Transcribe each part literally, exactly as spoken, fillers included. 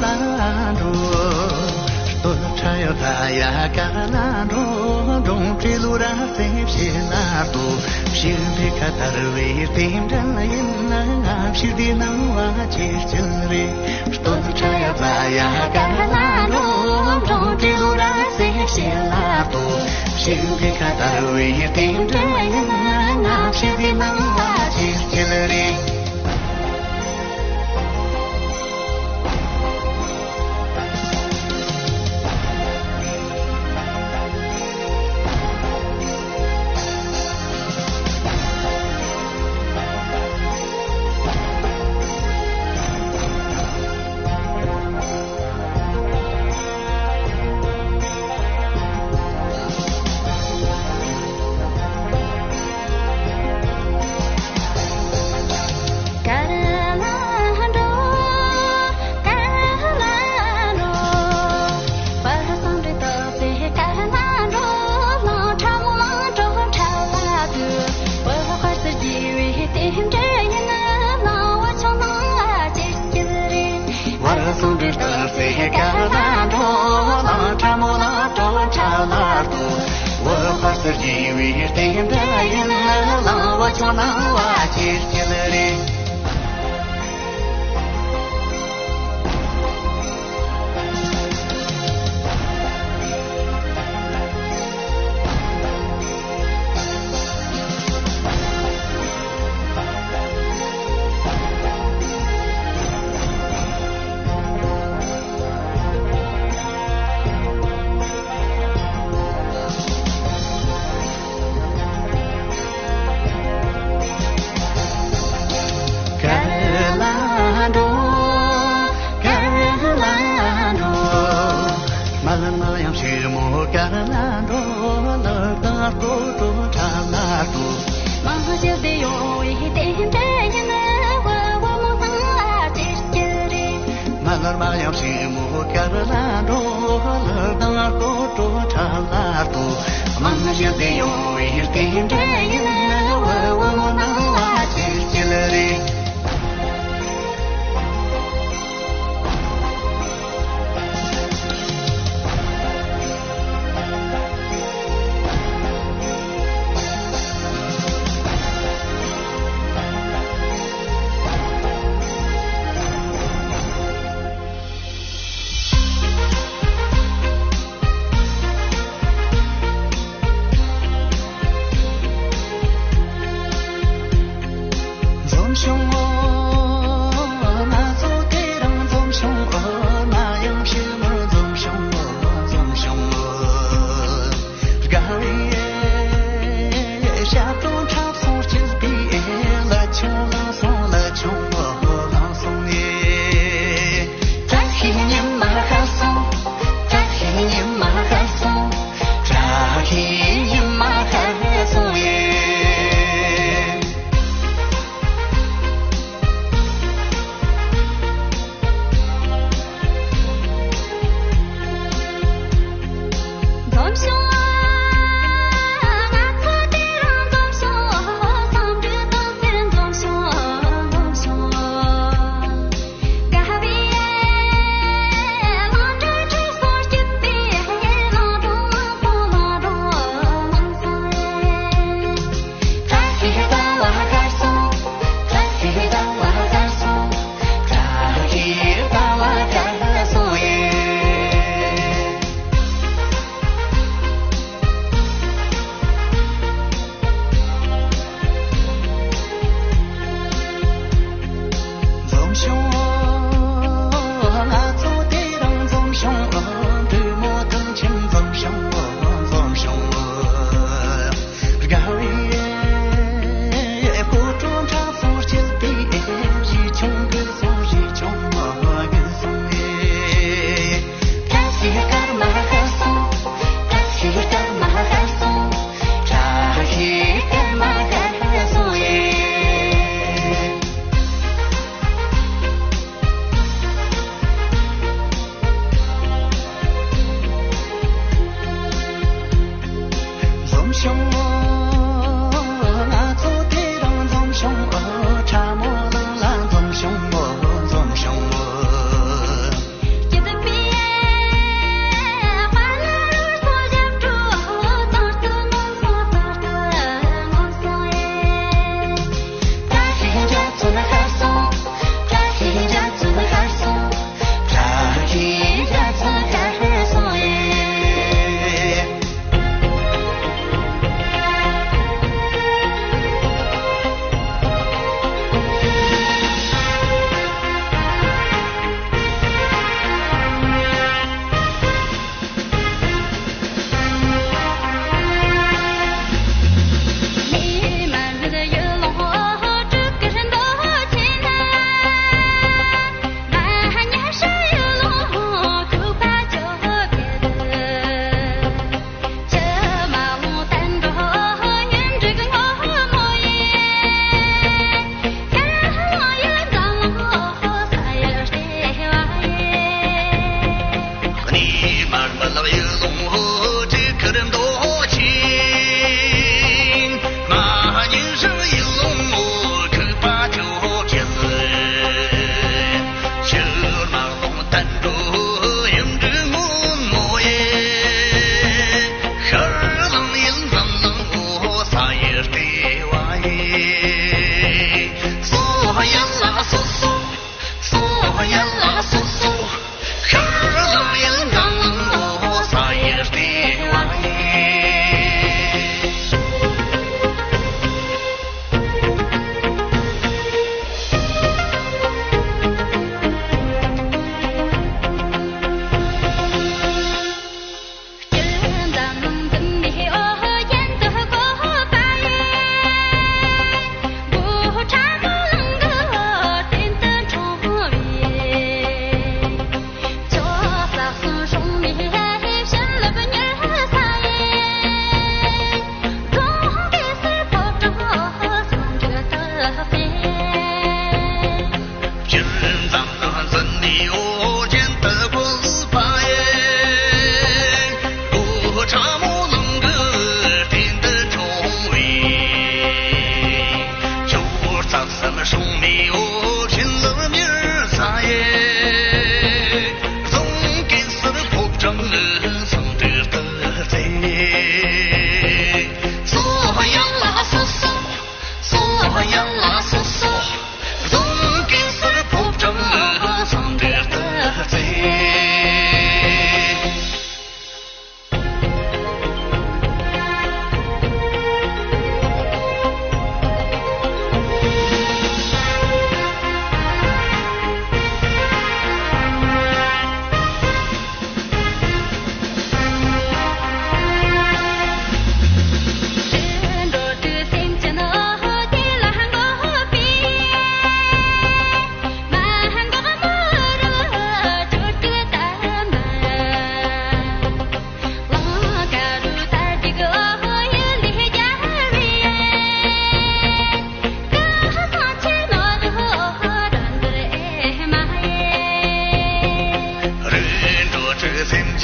ལ་འགྲོ། སྟོད་ཁྲ་ཡ་ད་ཡ་ཀ་ལ་འགྲོ། འབྲོང་བྲེ་ལུ་ར་རྩེ་བྱེད་ལ་འགྲོ། ཤིང་འབྲས་ཁ་དར་བའི་རྟེན་འབྲེལ་ཡིན་ན། ང་ཕྱིར་དེ་སྣང་བ་ཇེ་སྐྱིད་རེད། སྟོད་ཁྲ་ཡ་ད་ཡ་ཀ་ལ་འགྲོ། འབྲོང་བྲེ་ལུ་ར་རྩེ་བྱེད་ལ་འགྲོ། ཤིང་འབྲས་ཁ་དར་བའི་རྟེན་འབྲེལ་ཡིན་ན། ང་ཕྱིར་དེ་སྣང་བ་ཇེ་སྐྱིད་རེད། བར་གསུམ་འདྲེ་སྟག་རྩེ་ཀ་ལ་འགྲོ། གླང་ཁྲ་མོ་ལ་འགྲོ་ཁྲ་ལ་འགྲོ། འོད་དཔག་ཚད་རྒྱས་པའི་རྟེན་འབྲེལ་ཡིན། གླང་བོ་ཆུང་སྣང་བ་ཇེ་སྐྱིད་རེད། ག་ལ་འགྲོ། ག་ལ་འགྲོ། མ་ལ་མ་ཡང་ཞི་མོ་ག་ལ་འགྲོ། ལ་དང་ཀྲོ་ཀྲོ་ཁྲ་ལ་ཀྲོ། མ་ཞི་བདེ་ཡོང་བའི་རྟེན་འབྲེལ་ཡིན། བུ་བུ་མོ་སྣང་ལ་ཇེ་སྐྱིད་རེད། མ་ལར་མ་ཡང་ཞི་མོ་ག་ལ་འགྲོ། ལ་དང་ཀྲོ་ཀྲོ་ཁྲ་ལ་ཀྲོ། མ་ཞི་བདེ་ཡོང་བའི་རྟེན་འབྲེལ་ཡིན། བུ་བུ་མོ་སྣང་ལ་ཇེ་སྐྱིད་རེད།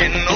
ཡིན་ནོ།